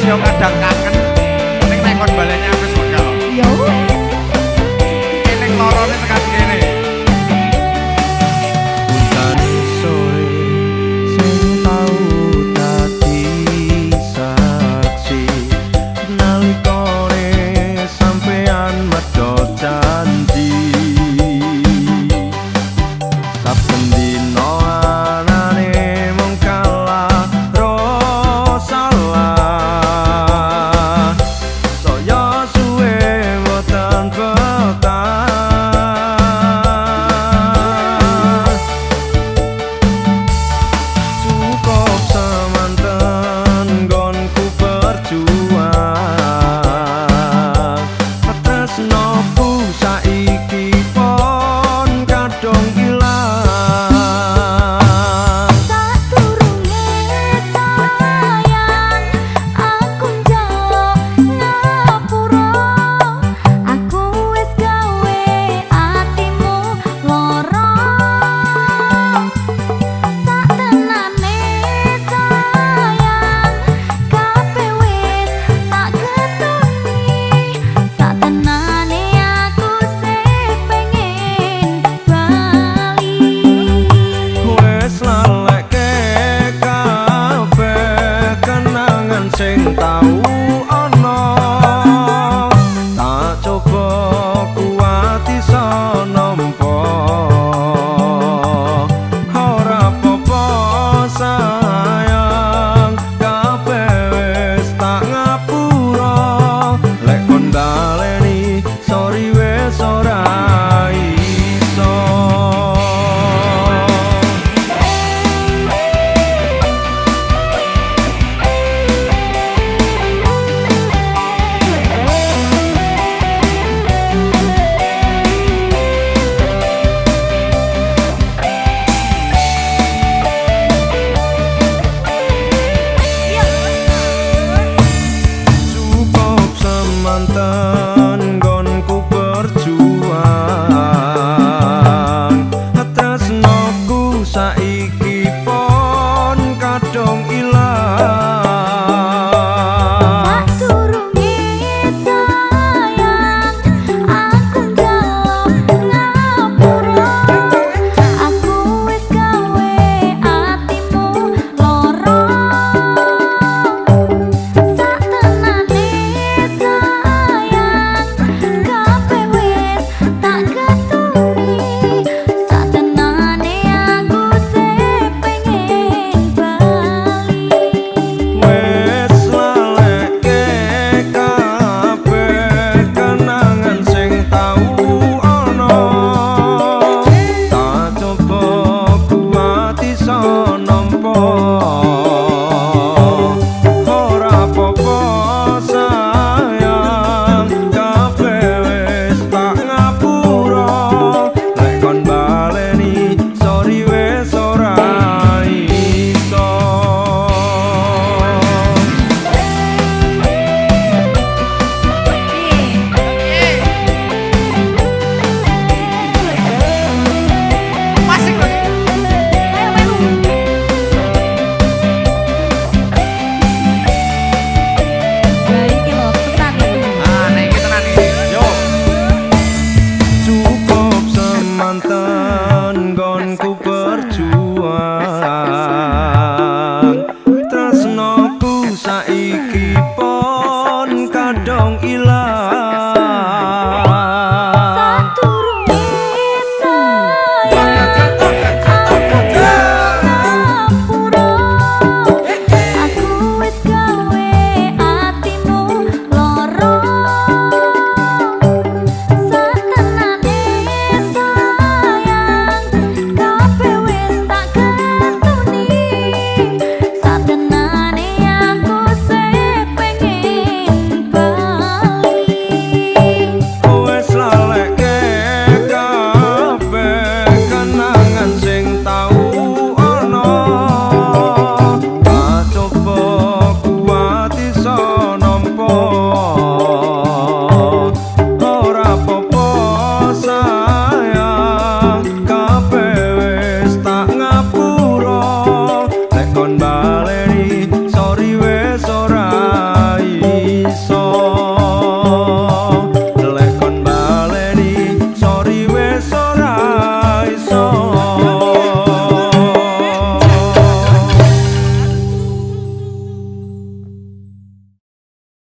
Masih yo kadang kangen. Ning nek kon baleni aku wis wegah. Ya wis. Kene lorone tekan kene. Udan sore sing tau dadi saksi nalikane sampean medhot janji. Saben dina anane mung kalah ro salah, saya suwe boten betah. Cukup semanten nggonku berjuang, tresnoku saiki pon kadung ilang. Sadurunge sayang aku njaluk ngapura, aku wis gawe atimu lara. Satenane sayang kabeh wis tak ketuni, satenane aku sih pengen bali. Wis lalekke kabeh kenangan sing tau ana, tak coba kuat iso nampa. Ora apa-apa sayang, kabeh wis tak ngapura. Lek kon baleni, sorry wis ora iso. Cukup semanten nggonku berjuang, tresnoku saiki pon kadung ilang. Sadurunge sayang aku njaluk ngapura, aku wis gawe atimu lara. Satenane sayang kabeh wis tak ketuni, satenane aku sih pengen bali. Wis lalekke kabeh kenangan sing tau ana, tak coba kuat iso nampa. Ora apa-apa sayang, kabeh wis tak ngapura. Lek kon baleni, sorry wis ora iso. Masih lho. Ayo melu. Lah iki lho tenan iki. Ah, nek iki tenan iki. Yo. Cukup semanten nggonku berjuang, tresnoku saiki pon kadung ilang. Sadurunge sayang aku ngapura, aku wis gawe atimu lara. Satenane sayang kabeh wis tak ketuni, satenane aku sih pengen bali. Wis lalekke kabeh kenangan sing tau ana, tak coba kuat iso nampa. Ora apa-apa sayang, kabeh wis tak ngapura. Lek kon baleni